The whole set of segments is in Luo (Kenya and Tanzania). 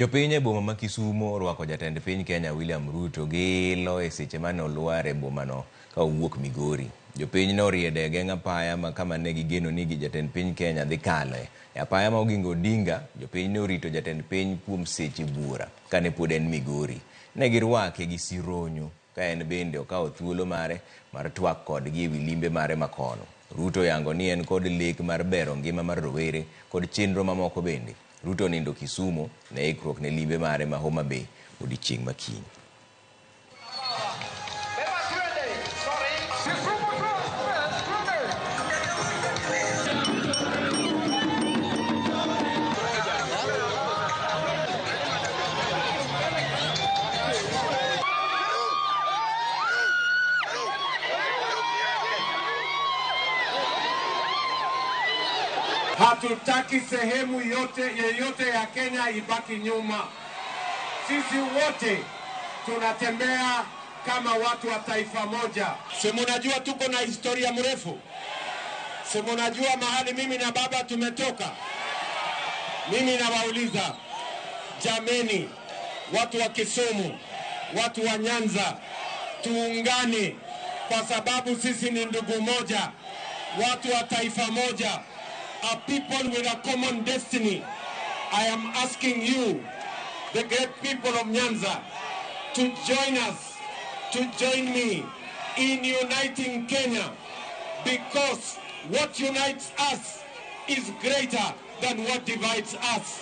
Jopiny e boma ma Kisumo orwako jatend piny Kenya William Ruto gi ilo e seche mane olwar e bomano ka owuok Migori. Jopiny ne oriedo e geng' apaya ma kama ne gigeno ni jatend piny Kenya dhi kale. E apaya ma Oginga Odinga, jopiny ne orito jatend piny kuom seche buora kane pod en Migori. Ne girwake gi sironyo ka en bende okawo thuolo mare mar twak kodgi ewi limbe mare makono. Ruto oyango ni en kod lek mar bero ngima mar rowere kod chenro mamoko bende. Ruto onindo Kisumo ne ikruok ne limbe mare ma Homa Bay odiochieng' ma kiny. Hatutaki sehemu yote yeyote ya Kenya ibaki nyuma. Sisi wote tunatembea kama watu wa taifa moja. Si munajua tuko na historia mrefu. Si munajua mahali mimi na baba tumetoka. Mimi nawauliza, jameni, watu wa Kisumu, watu wa Nyanza, tuungane kwa sababu sisi ni ndugu moja, watu wa taifa moja, a people with a common destiny. I am asking you, the great people of Nyanza, to join us, to join me in uniting Kenya, because what unites us is greater than what divides us.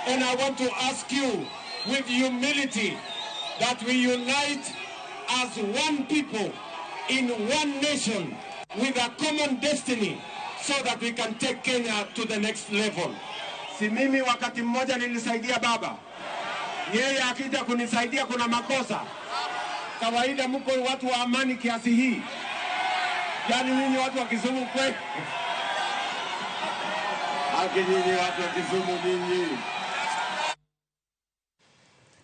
And I want to ask you with humility that we unite as one people in one nation with a common destiny so that we can take Kenya to the next level. Si mimi wakati mmoja nilisaidia baba, yeye akija kunisaidia kuna makosa. Kawaida mko watu wa amani kiasi hii, yaani nyinyi watu wa Kisumu kweli? Haki nyinyi watu wa Kisumu nyinyi.